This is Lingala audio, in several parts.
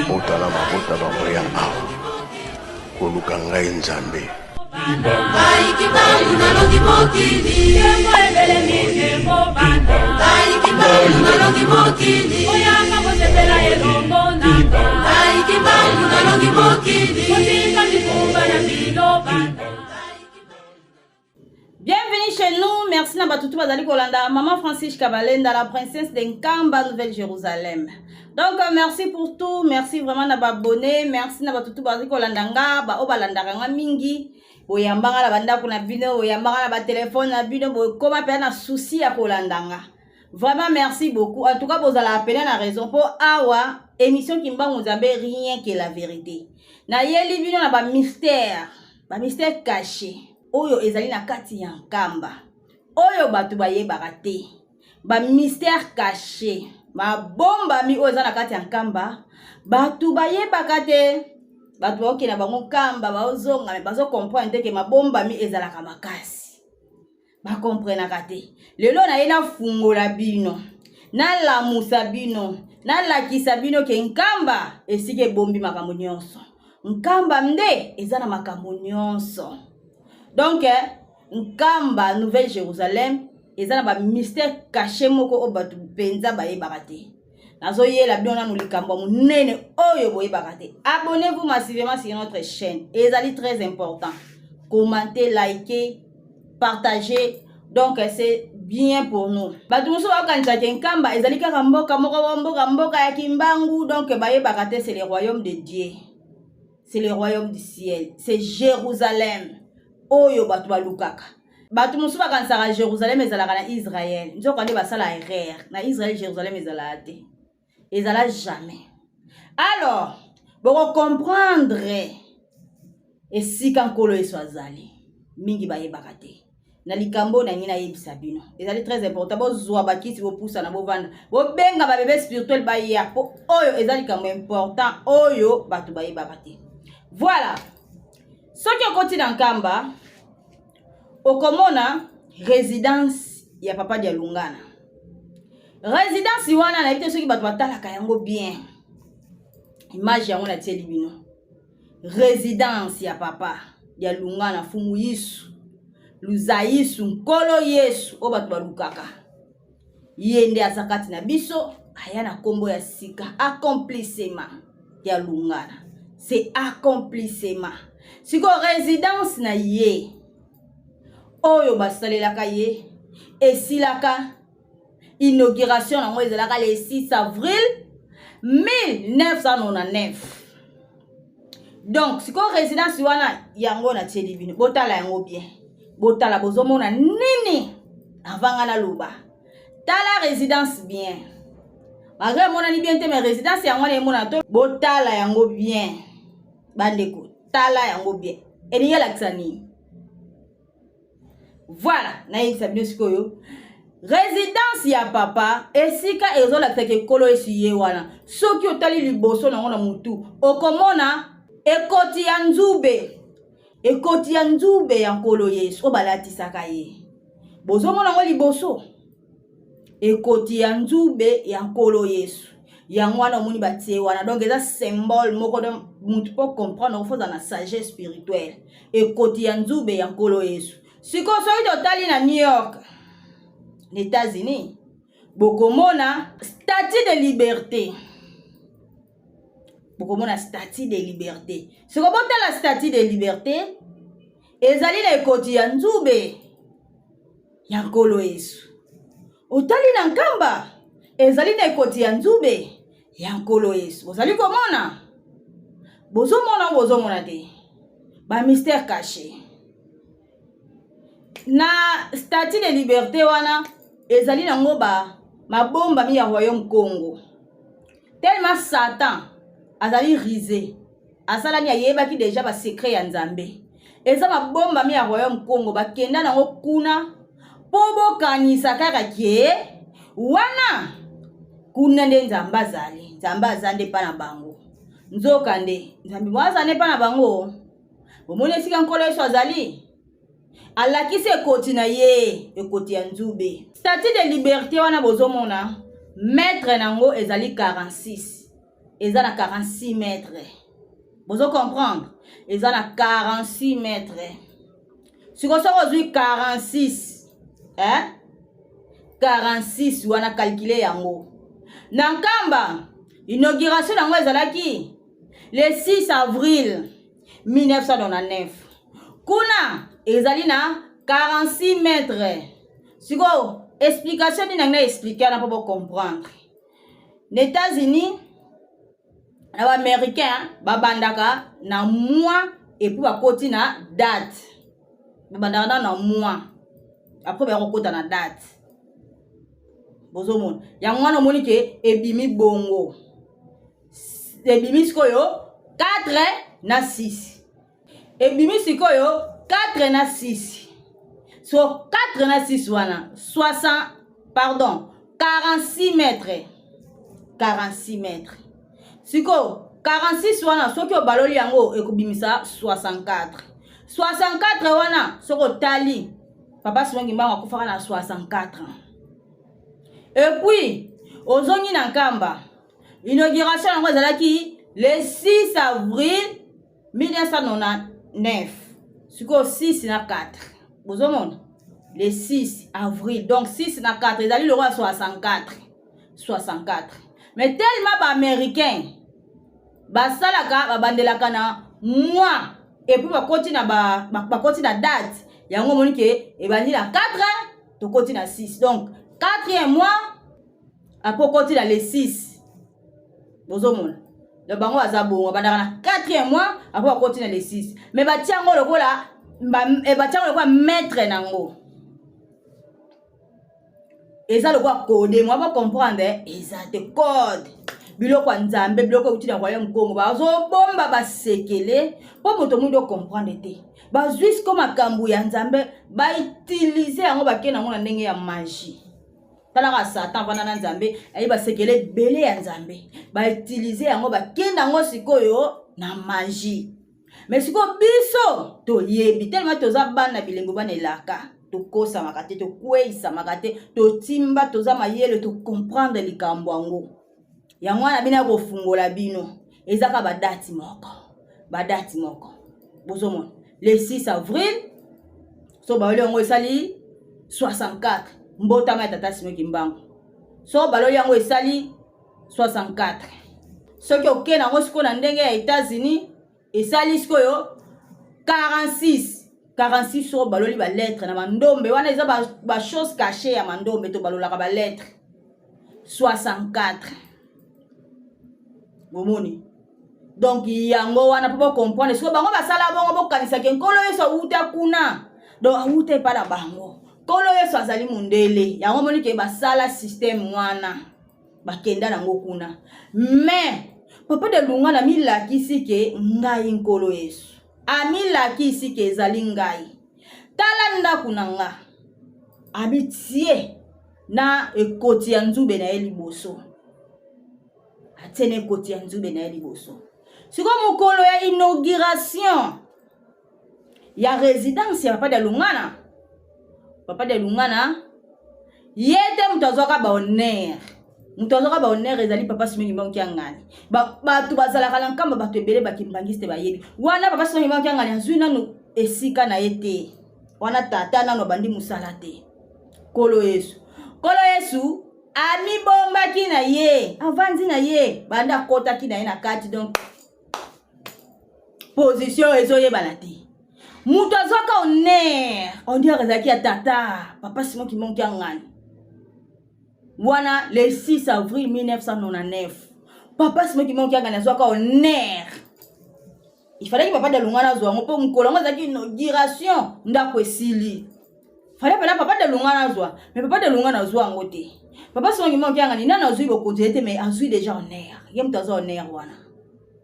Mabota na mabota bakoya awa koluka ngai Nzambe. Ngai Kimbangu nalongi mokili. Ngai Kimbangu nalongi mokili. Ngai Kimbangu nalongi mokili. Bienvenue chez nous, merci na batutu bazali kolanda Maman Francis Kabalenda, la princesse de Nkamba, Nouvelle-Jérusalem. Donc euh, merci pour tout, merci vraiment na abonné, merci na batutu bazali kolanda nga, ba oyo balandaka nga mingi. Boyambanga na bandako na bino, boyambanga na ba téléphone na bino, bokoma mpenza na souci ya kolanda nga. Vraiment merci beaucoup. En tout cas bozala appelé na raison po awa émission Kimbangu Nzambe rien que la vérité. Nayeli bino na ba mystère, ba mystère caché. Oyo ezali na kati ya Nkamba, oyo bato bayebaka te, ba mystère caché, mabombami oyo eza na kati ya Nkamba, bato bayebaka te. Bato baokende bango Nkamba, baozonga, mais bazo comprendre te ke mabombami ezalaka makasi. Bakomprenaka te. Lelo naye nafungola bino, nalamusa bino, nalakisa bino ke Nkamba esika ebombi makambo nyonso. Nkamba nde eza na makambo nyonso. Donc Nkamba Nouvelle Jérusalem eza na ba mystère caché moko oyo bato mpenza bayebaka te. Nazoyela bino nanu likambo ya monene oyo boyebaka te. Abonnez-vous massivement sur notre chaîne, ezali très important. Commentez, likez, partagez. Donc c'est bien pour nous. Bato mosusu bakanisa ke Nkamba ezali kaka mboka moko, mboka mboka ya Kimbangu. Donc bayebaka te, c'est le royaume de Dieu, c'est le royaume du ciel, c'est Jérusalem oyo bato balukaka. Bato mosusu bakanisaka Jérusalem ezalaka na Israël, nzoka nde basala erreur. Na Israël Jérusalem ezalaka te, ezala jamais. Alors bokocomprendre esika Nkolo Yesu azali, mingi bayebaka te. Na likambo na ngai nayebisa bino ezali très important. Bozwa bakisi, bopusana, bovanda, bobenga babebe spirituel baya, po oyo eza likambo important oyo bato bayebaka te. Voilà, soki okoti na Nkamba okomona résidence ya Papa Dialungana. Résidence wana nayebi te soki bato batalaka yango bien. Image yango natieli bino, résidence ya Papa Dialungana, Fumu Yisu Luzayisu, Nkolo Yesu oyo bato balukaka. Ye nde aza kati na biso, aya na nkombo ya sika, accomplissement ya Lungana, c'est accomplissement. Sikoyo résidence na ye oyo basalelaka ye esilaka, inauguration yango ezalaka le 6 avril 1999. Donc sikoyo résidence wana yango natieli bino, botala yango bien. Botala, bozomona nini? Avanga naloba, tala résidence bien. Malgré emonani bien te, mais résidence yango wana emonana to. Botala yango bien bandeko, tala yango bien, elingi elakisa nini? Voilà, nayebisa bino sikoyo résidence ya papa esika ezolakisaka ekolo Yesu ye wana. Soki otali liboso nango na mutu, okomona ekoti ya nzube, ekoti ya nzube ya Nkolo Yesu oyo balatisaka ye. Bozomona yango liboso, ekoti ya nzube ya Nkolo Yesu yango wana omoni batie wana. Donc eza symbole moko, donc mutu mpo comprendre ofoza na sagesse spirituelle, ekoti ya nzube ya Nkolo Yesu. Sikoyo soki totali na New York na États-Unis, bokomona statue de liberté, bokomona statue de liberté. Sikoyo botala statue de liberté, ezali na ekoti ya nzube ya Nkolo Yesu. Otali na Nkamba, ezali na ekoti ya nzube ya Nkolo Yesu. Bozali komona, bozomona, bozomona te bamystère caché na statue de liberté wana? Ezali nango ba mabombami ya royaume Congo. Tellement Satan azali rusé, asalani, ayebaki deja basecret ya Nzambe. Eza mabombami ya royaume Congo, bakenda nango kuna mpo bokanisa kaka ke wana kuna nde Nzambe azali. Nzambe aza nde mpa na bango, nzoka nde Nzambe mo aza nde mpa na bango. Bomoni esika Nkolo Yesu azali, alakisi ekoti na ye, ekoti ya nzube. Statue de liberté wana bozomona, mètre nango ezali 46. Eza na 46 mètres. Bozo comprendre? Eza na 46 mètres. Sikoyo soki ozwi 46, eh? 46 wana calculer yango. Na Nkamba, inauguration yango ezalaki le 6 avril 1999. Kuna ezali na 46 mètres. Sikoyo explication nini na expliquer wana mpo bo comprendre. Na États-Unis, na ba-Américain babandaka na mois et puis bakoti na date. Babandaka na na mois, après baya kokota na date. Bozomona yango wana, omoni ke ebimi bongo, ebimi sikoyo 4 na 6, ebimi sikoyo 4 na 6. So 4 na 6 wana 60, pardon, 46 mètres, 46 mètres. Sikoyo 46 wana, soki obaloli yango, ekobimisa 64. 64 wana, soki otali, Papa Simon Kimbangu akufaka na 64 ans. Et puis ozongi na Nkamba, inauguration yango ezalaki le 6 avril 1999. Sikoyo 6 na 4, bozomona le 6 avril, donc 6 na 4 ezali lokola 64, 64. Mais tellement baaméricain basalaka, babandelaka na mois et puis bakoti na bakoti na date. Yango omoni ke ebandi na 4, tokoti na 6, donc 4e mois, après okoti na le 6. Bozomona, donc bango baza bongo, bandaka na 4e mois, après bakoti na le 6. Mais batia yango lokola, batia yango lokola mètre nango eza lokola code. Mwa bocomprendre, eza te code. Biloko ya Nzambe, biloko euti na royaume Kongo, bazobomba basekele mpo moto mwindu ocomprendre te. Bazwi siko makambo ya Nzambe, bautiliser yango, bakende yango na ndenge ya magie. Talaka Satan avanda na Nzambe, aye basekele ebele ya Nzambe, bautiliser yango, bakende yango sikoyo na magie. Mais sikoyo biso toyebi, tellement toza bana bilembo, bana elaka, tokosamaka te, tokweyisamaka te, totimba, toza mayele, tocomprendre likambo yango. Yango wana bino ya kofungola bino, eza kaka badate moko, badate moko. Bozomona le 6 avril, so baloli yango esali 64, mbotama ya Tata Simon Kimbangu. So baloli yango esali 64. Soki okende yango sikoyo na ndenge ya États-Unis, esali sikoyo 46, 46. Soko baloli balettre na mandombe wana, eza bachose ba caché ya mandombe, to balolaka balettre 64. Bomoni, donc yango wana mpo bocomprendre. Sikoyo bango basala bongo, bokanisaki Nkolo Yesu awuta kuna, donc awuta epa na bango. Nkolo Yesu azali mondele. Yango omoni ke basala système wana, bakenda nango kuna. Mais Papa Dialungana amilakisi ke ngai Nkolo Yesu, amilakisi ke ezali ngai. Tala ndako na nga, abitie na ekoti ya nzube na ye liboso, atie na ekoti ya nzube na ye liboso. Sikoyo mokolo ya inauguration ya résidence ya Papa Dialungana, Papa Dialungana ye te moto azwaka bahonneur. Moto azwaka bahonneur ezali Papa Simon Kimbangu Kiangani. Bato bazalaka na Nkamba, bato ebele bakimbangisi te bayebi wana. Papa Simon Kimbangu Kiangani azwi nanu esika na ye te wana, tata nanu abandi mosala te. Nkolo Yesu, Nkolo Yesu amibombaki na ye, avandi na ye, banda akɔtaki na ye na kati, donc position ezoyebana te. Moto azwaka honneur, honneur ezalaki ya tata Papa Simon Kimbangu Kiangani wana. Le 6 avril 1999, Papa Simon Kimbangu Kiangani azwaka honneur. Il fallait Papa Dialungana azwa yango, mpo mokolo yango ezalaki inauguration, ndako esili. Fallait mpena Papa Dialungana azwa, mais Papa Dialungana azwa yango te. Papa Simon Kimbangu Kiangani nani azwi bokonzi ye te, mais azwi déjà honneur. Ye moto azwa honneur wana,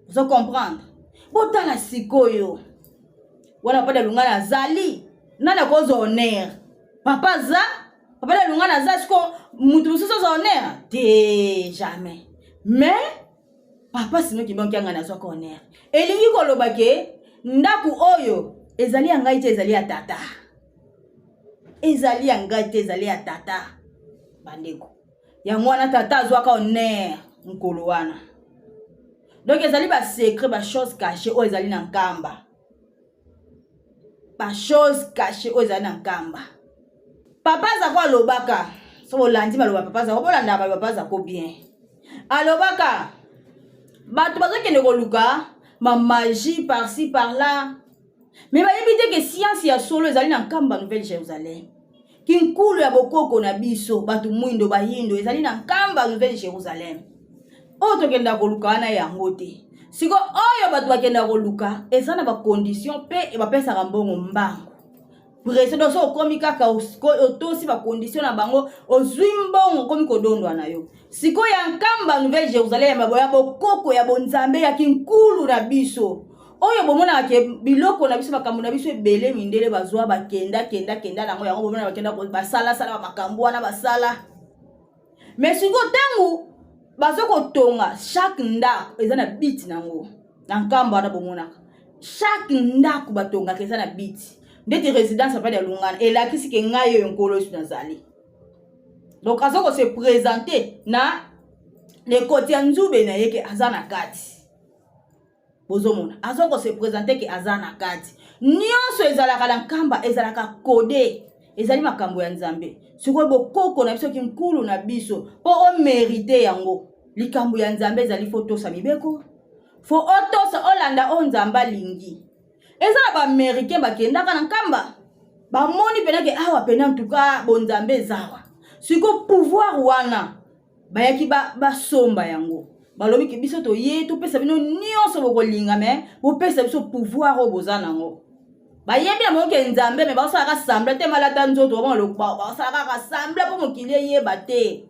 ozo comprendre? Botala sikoyo wana, Papa Dialungana azali nani akozwa honneur? Papa aza, Papa Dialungana aza. Siko moto mosusu azwa honneur te, jamais. Mais Papa Simon Kimbangu Kiangani azwaka honneur. Elingi koloba ke ndako oyo ezali ya ngai te, ezali ya tata. Ezali ya ngai te, ezali ya tata. Bandeko, yango wana tata azwaka honneur mokolo wana. Donc ezali basecret, bachose caché oyo ezali na Nkamba, bachose caché oyo ezali na Nkamba. Papa Zako alobaka, so bolandi maloba Papa Zako, bolandaka maloba Papa Zako bien. Alobaka bato bazokende koluka mamagie par-ci par-là, mais bayebi te ke science ya solo ezali na Nkamba, Nouvelle Jérusalem. Kinkulu ya bokoko na biso bato mwindo, bayindo, ezali na Nkamba, Nouvelle Jérusalem. Oyo tokenda koluka wana yango te. Siko oyo bato bakenda koluka eza na bacondition mpe bapesaka mbongo mbango presse. Donc so okomi kaka, otosi bacondition na bango, ozwi mbongo, okomi kodondwa na yo. Sikoyo ya Nkamba, Nouvelle Jérusalem, ya bokoko ya bonzambe ya kinkulu na biso, oyo bomonaka ke biloko na biso, makambo na biso ebele, mindele bazwa, bakenda kenda kenda nango. Yango bomona bakenda basalasala bamakambo wana basala. Mais sikoyo ntango baza kotonga, chaque ndako eza na but nango. Na Nkamba wana bomonaka chaque ndako batongaka eza na but. Ndeti résidence apadi ya Lungana elakisi ke ngai oyo Nkolo Yesu nazali. Donc aza kose présenter na lekoti ya nzube na ye ke aza na kati. Bozomona aza kose présenter ke aza na kati. Nyonso ezalaka na Nkamba ezalaka codé, ezali makambo ya Nzambe. Sikoyo bokoko na biso, kinkulu na biso, mpo omérite yango, likambo ya Nzambe ezali faut tosa mibeko, faut otosa, olanda oyo Nzambe alingi. Eza na baaméricain bakendaka na Nkamba, bamoni pena ke awa pena ntuka bonzambe ezawa. Sikoyo pouvoir wana bayaki basomba yango. Balobi ke biso toye topesa bino nyonso bokolinga, mais bopesa biso pouvoir oyo boza nango. Bayebi na bango ke Nzambe, mais baosalaka semblant te. Malata nzoto, baosalaka kaka semblant mpo mokili eyeba te.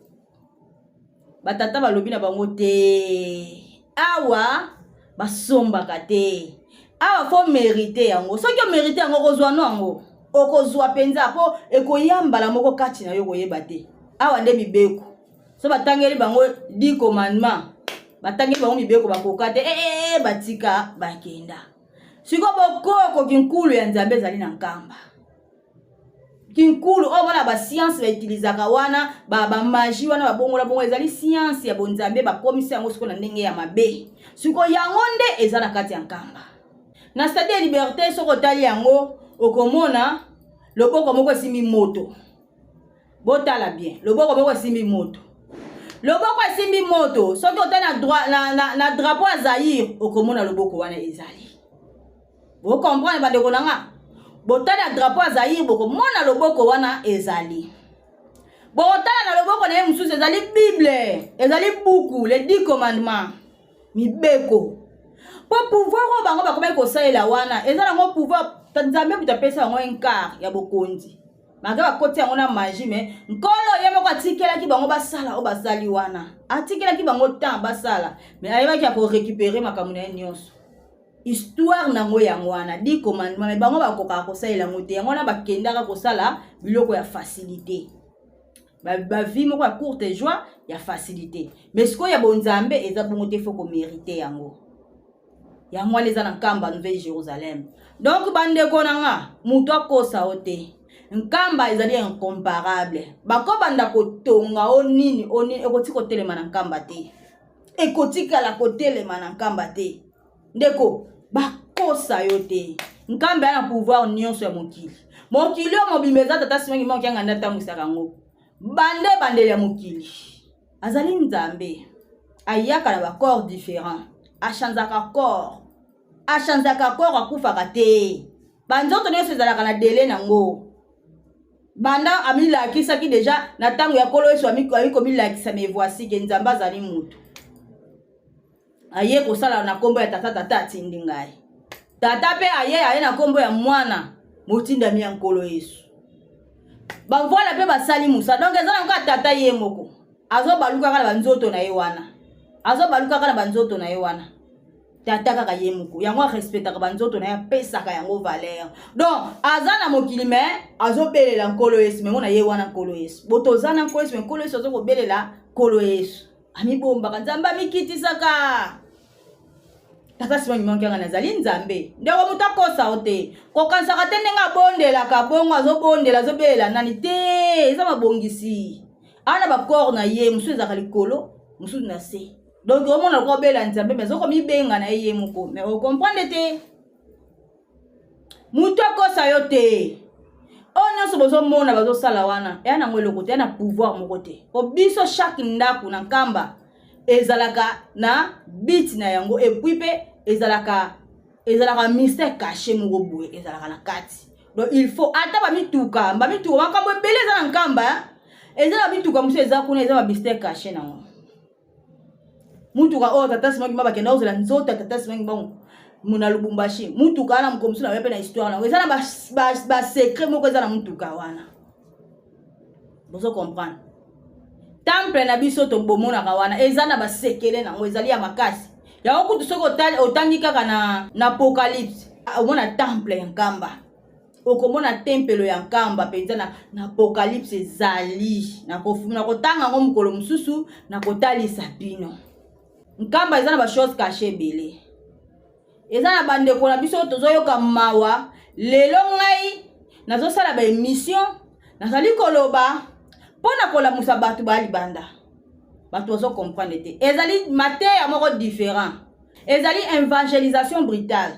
Batata balobi na bango te, awa basombaka te, awa faut mérite yango. Soki omérite yango, okozwa no yango, okozwa mpenza, mpo ekoya mbala moko kati na yo, koyeba te. Awa nde mibeko, so batangeli bango 10 commandement, batangeli bango mibeko, bakoka te. E, batika, bakenda. Sikoyo bokoko kinkulu ya Nzambe ezali na Nkamba. Kinkulu oyo mona bascience bautilisaka wana, bamagie wana babongola bongo, ezali science ya bonzambe, bakomisi yango sikoyo na ndenge ya mabe. Sikoyo yango nde eza na kati ya Nkamba, na Stade ya Liberté. Soki otali yango, okomona loboko moko esimbi moto. Botala bien, loboko moko esimbi moto, loboko esimbi moto. Soki otali na drapeau ya Zaire, okomona loboko wana ezali. Bocomprendre, bandeko na nga? Botali na drapeau ya Zaire, bokomona loboko wana ezali. Bokotala na loboko na ye mosusu, ezali Bible, ezali buku les 10 commandements, mibeko. Mpo pouvoir oyo bango bakomaki kosalela wana eza nango pouvoir Nzambe moto apesa yango, un quart ya bokonzi. Malgré bakoti yango na magie, mais Nkolo ye moko atikelaki bango basala oyo basali wana. Atikelaki bango temps basala, mais ayebaki ya korécupérer makambo na ye nyonso. Histoire nango yango wana, 10 commandement. Mais bango bakokaka kosalela yango te. Yango wana bakendaka kosala biloko ya facilité, bavie moko ya courte joie, ya facilité. Mais sikoyo ya bonzambe eza bongo te, faut komérite yango. Yango wana eza na Nkamba, Nouvelle Jérusalem. Donc bandeko na nga, moto akosa o te. Nkamba ezali incomparable. Bakobanda kotonga o nini o nini, ekoti kotelema na Nkamba te, ekotikala kotelema na Nkamba te. Ndeko, bakosa yo te. Nkamba ya na pouvoir nyonso ya mokili. Mokili oyo mobimba eza Tata Simon Kimbangu Kiangani nde atambwisaka yango. Bande ebandeli ya mokili azali Nzambe. Ayaka na bacorps différent, achangeaka corps, achangeaka corps, akufaka te. Banzoto nyonso ezalaka na délai nango. Banda amilakisaki déjà na ntango ya Nkolo Yesu, ami komilakisa. Mais voici ke Nzambe azali motu, aye kosala na nkombo ya Tata. Tata atindi ngai, Tata mpe aye na nkombo ya Mwana motindami ya Nkolo Yesu. Bamvwala mpe basali mosala. Donc eza nango kaka Tata ye moko azobalukaka na banzoto na ye wana, azobalukaka na banzoto na ye wana. Tata kaka ye moko yango arespectaka banzoto na ye, apesaka yango valeur. Donc aza na mokili, mais azobelela Nkolo Yesu. Mengo na ye wana Nkolo Yesu, bo toza na Nkolo Yesu, mais Nkolo Yesu azokobelela Nkolo Yesu. Amibombaka, Nzambe amikitisaka. Tata Simon Kimbangu Kiangani azali Nzambe. Ndeko, moto akosa o te. Kokanisaka te ndenge abondelaka bongo, azobondela, azobelela nani te. Eza mabongisi. Ana bacorps na ye mosusu ezalaka likolo, mosusu na se. Donc omona lokola obela Nzambe, mais okomibenga na ye ye moko, mais okomprendre te. Moto akosa yo te. Oyo nyonso bozomona bazosala wana eya nango eloko te, eya na pouvoir moko te. Po biso chaque ndako na Nkamba ezalaka na but na yango, et puis mpe ezalaka mystère caché moko boye ezalaka na kati. Donc il faut ata bamituka, bamituka makambo ebele eza na Nkamba, eza na mituka mosusu eza kuna, eza ba mystère caché nango. Mutuka oyo tata Simon Kimbangu bakenda kozela nzoto ya tata Simon Kimbangu na Lubumbashi, mutuka wana moko mosusu na mpe na histoire nango eza na basecret moko eza na mutuka wana. Bozo comprendre? Temple na biso tobomonaka wana eza na basekele nango, ezali ya makasi. Yango kutu soki otangi kaka na Apocalypse, omona temple ya Nkamba, okomona tempelo ya Nkamba mpenza na Apocalypse ezali. Nakotanga yango mokolo mosusu, nakotalisa bino. Nkamba eza na bachose caché ebele, eza na bandeko na biso tozoyoka mawa. Lelo ngai nazosala ba émission, nazali koloba mpo na kolamusa bato ba libanda. Bato bazokomprendre te, ezali mateya moko différent, ezali évangélisation brutale.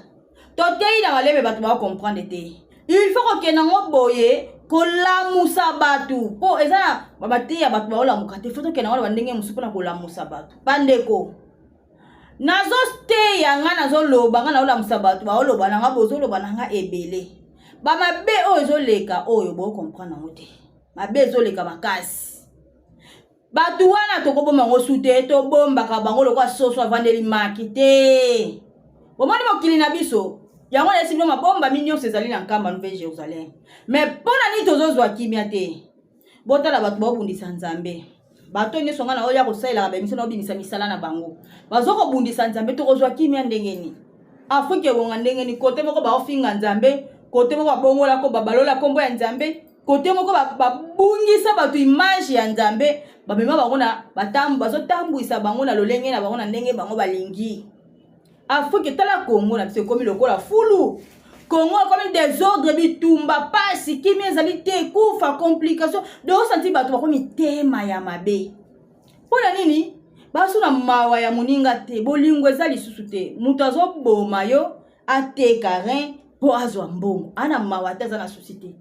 Toteyi na malembe, bato bakomprendre te. Il faut kokende yango boye, kolamusa bato, mpo eza na bateya bato baolamuka te. Faut tokende yango na bandenge mosusu mpona kolamusa bato. Bandeko, nazoteya nga, nazoloba nga, naolamusa bato, baoloba na nga, bozoloba na nga ebele. Bamabe oyo ezoleka oyo bokomprendre yango te, mabe ezoleka makasi. Bato wana tokobomba yango su te, tobombaka bango lokola soso avandeli maki te. Bomoni mokili na biso yango nayesi bino, mabombami nyonso ezali na Nkamba Nouvelle Jérusalem. Mais mpo na nini tozozwa kimia te? Botala bato baobundisa Nzambe, bato nyonso ngai na oyo ya kosalelaka baémission na obimisa misala na bango, bazokobundisa Nzambe. Tokozwa kimia ndenge nini? Afrike ebonga ndenge nini? Kote moko baofinga Nzambe, kote moko babongola ko babalola nkombo ya Nzambe, kote moko babungisa bato image ya Nzambe, bamema bango na bazotambwisa bango na lolenge na bango, na ndenge bango balingi. Afrike, tala Kongo na biso ekomi lokola fulu. Kongo ekomi désordre, bitumba, pasi, kimia ezali te, kufa, complication. Donc osanti bato bakomi tema ya mabe. Mpo na nini? Baso na mawa ya moninga te, bolingo eza lisusu te. Moto azoboma yo, ateka rein mpo azwa mbongo, ana mawa te, aza na susi te.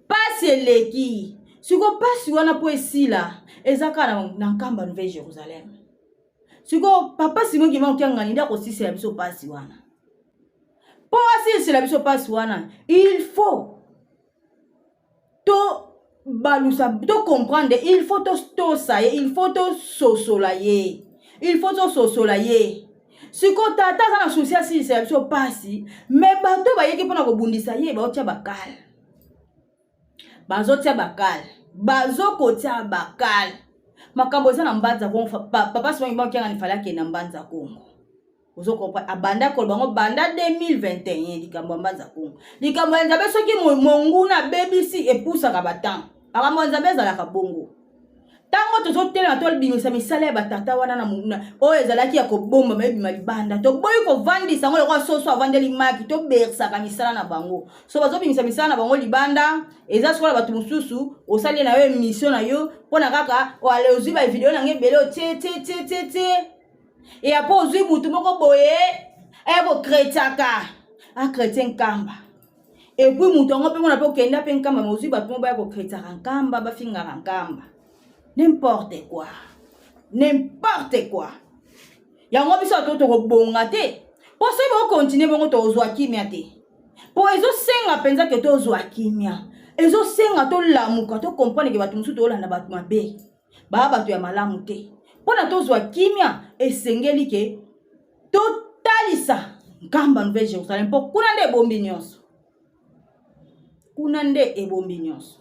Pasi eleki siko, pasi wana mpo esila eza kaka na Nkamba Nouvelle Jérusalem. Sikoyo papa Simon Kimbangu Kiangani nde akosisela biso pasi wana. Mpo asilisela biso pasi wana, il faut to balusa, to comprendre, il faut totosa ye, il faut tososola ye, il faut tososola ye. Sikoyo tata aza na susi asilisela biso pasi, mais bato bayeki mpona kobundisa ye, baotia bakale, bazotia bakale, bazokotia bakale. Makambo eza na Mbanza Kongo. Papa Simon Kimbangu Kiangani fallait akende na Mbanza Kongo. Ozokomprendre? Abanda koloba bango banda 2021, likambo ya Mbanza Kongo, likambo ya Nzambe. Soki monguna abebisi, epusaka batemps. Makambo ya Nzambe ezalaka bongo. Ntango tozotelema, tobimisa misala ya batata wana oyo ezalaki ya kobombama, ebima libanda. Toboyi kovandisa yango lokola soso avandeli maki. Tobersaka misala na bango. So bazobimisa misala na bango libanda, eza sikola bato mosusu. Osali na yo émission na yo mpona kaka ale ozwi bavideo na ngo ebele, otie tie tie tie tie, e apo ozwi mutu moko boye aya kokretiaka achrétien Nkamba. Et puis moto yango mpe mona mpe okenda mpe Nkamba, mais ozwi bato mo baya kokretiaka Nkamba, bafingaka Nkamba, n'importe quoi, n'importe quoi. Yango biso bato tokobonga te, mpo soki bokontinue bongo, tozwa kimia te. Mpo ezosenga mpenza ke tozwa kimia, ezosenga tolamuka, tocomprendre ke bato mosusu tolanda bato mabe, baa bato ya malamu te. Mpona tozwa kimia, esengeli ke totalisa Nkamba Nouvelle Jérusalem, mpo kuna nde ebombi nyonso, kuna nde ebombi nyonso.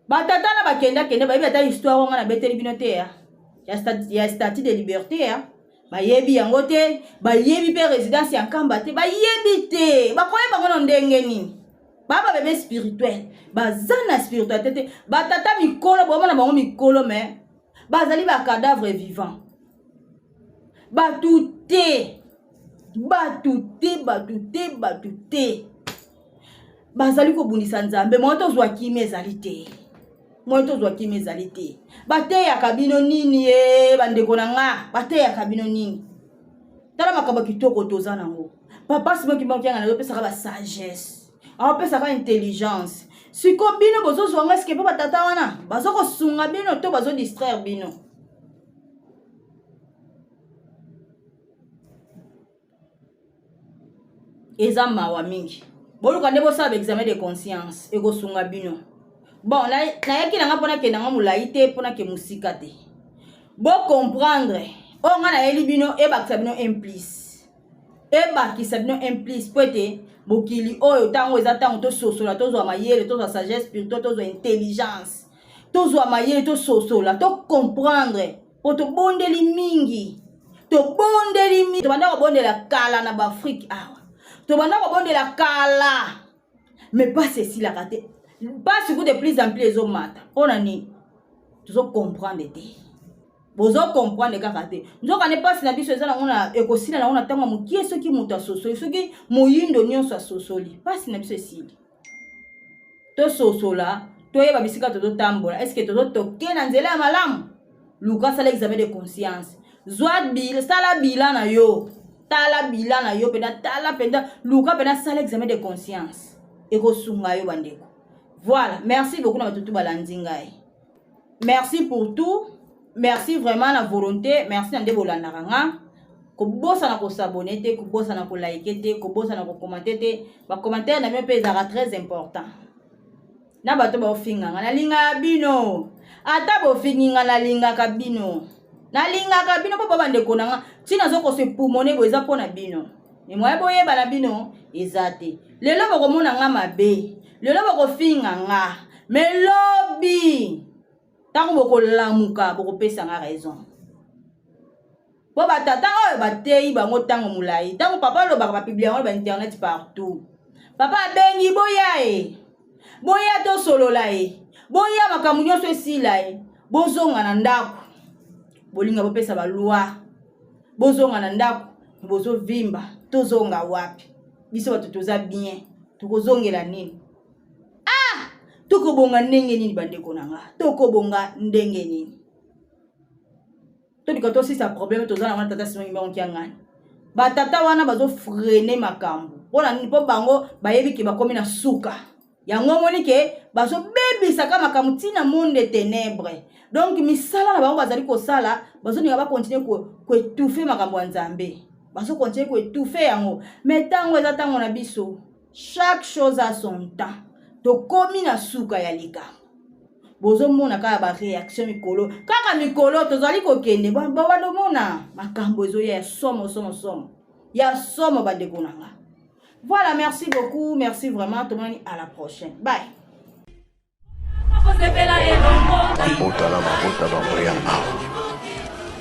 Batata na bakendakende bayebi ata histoire wanga nabeteli bino te ya statue de liberté ya bayebi yango te, bayebi mpe résidence ya Nkamba te, bayebi te. Bakoyeba ngo na ndenge nini? Baa babébé spirituel, baza na spiritualité te. Batata mikolo, bomona bango mikolo, mais bazali bacadavre vivant. Bato te, bato te, bato te, bato te, bazali kobundisa Nzambe. Moko tozwa kimia ezali te. Moye tozwa kimia ezali te. Bateyaka bino nini ye bandeko na nga? Bateyaka bino nini? Tala makambo kitoko toza nango. Papa Simon Kimbangu Kiangani azopesaka ba sagesse, aopesaka intelligence. Siko bino bozozwa ngo eske mpo batata wana bazokosunga bino to bazodistraire bino? Eza mawa mingi. Boluka nde bosala ba examen de conscience, ekosunga bino. Bon, nayaki nanga mpo nakende yango molai te, mpo nake mosika te. Bo comprendre oyo ngai nayeli bino, ebakisa bino un plus, ebakisa bino un plus, mpo ete mokili oyo ntango eza ntango tososola, tozwa mayele, tozwa sagesse spirituelle, tozwa intelligence, tozwa mayele, tososola, tocomprendre. Po tobondeli mingi, tobondeli mingi, tobanda kobondela kala na baafrike awa, tobanda kobondela kala, mais pasi esilaka te, pasi ku de plus en plus ezomata. Mpo na nini? Tozo comprendre te, bozo comprendre kaka te. Nzoka nde pasi na biso eza nango na ekosila nango na ntango ya mokie, soki moto asosoli, soki moyindo nyonso asosoli, pasi na biso esili. Tososola, toyeba bisika tozotambola, eske tozotoke na nzela ya malamu. Luka sala examen de conscience, zwa bil, sala bilan na yo, tala bilan na yo mpenza, tala mpenza, luka mpenza, sala examen de conscience, ekosunga yo bandeko. Voilà, merci beaucoup na bato tu balandi ngai, merci pour tout, merci vraiment na volonté, merci na nde bolandaka nga. Kobosana kosabone te, kobosana kolike te, kobosana kokomante te. Bacommentaire na bino mpe ezalaka très important. Na bato baofinga nga, nalingaka bino, ata bofingi nga, nalingaka bino, nalingaka bino mpo bandeko na nga. Ntina azo kosepumone boye eza mpo na bino, me moye boyeba na bino eza te. Lelo bokomona nga mabe, lelo bokofinga nga, me lobi ntango bokolamuka bokopesa nga raison. Po batata oyo bateyi bango ntango molai, ntango papa alobaka bapiblia yango na bainternet partout. Papa abengi boya e, boya tosolola e, boya makambo nyonso esila e, bozonga na ndako, bolinga bopesa baloi, bozonga na ndako, bozovimba, tozonga wapi? Biso bato toza bien, tokozongela nini? Ah, tokobonga ndenge nini bandeko na nga? Tokobonga ndenge nini? Tolika tosisa problème toza na wana. Tata Simon Kimbangu Kiangani, batata wana bazofrene makambo mpona nini? Mpo bango bayebi ke bakomi na suka yango, omoni ke bazobebisaka makambo ntina monde ténèbre. Donc misala na bango bazali kosala, bazolinga bakontinue koétouffe makambo ya Nzambe, bazokontinue koétouffe yango. Mais ntango eza ntango na biso, chaque chose a son temps. Tokomi na suka ya likambo, bozomona kaka baréaction mikolo, kaka mikolo tozali kokende, bandomona makambo ezoya ya somo somo somo ya somo, bandeko na nga. Voilà, merci beaucoup, merci vraiment, tomonani à la prochaine, bye. Mabota na mabota bakoya awa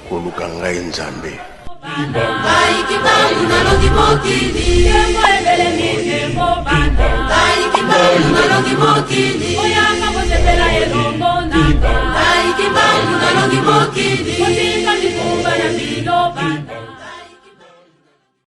koluka ngai Nzambe. Ngai Kimbangu nalongi mokili, ngai Kimbangu nalongi mokili.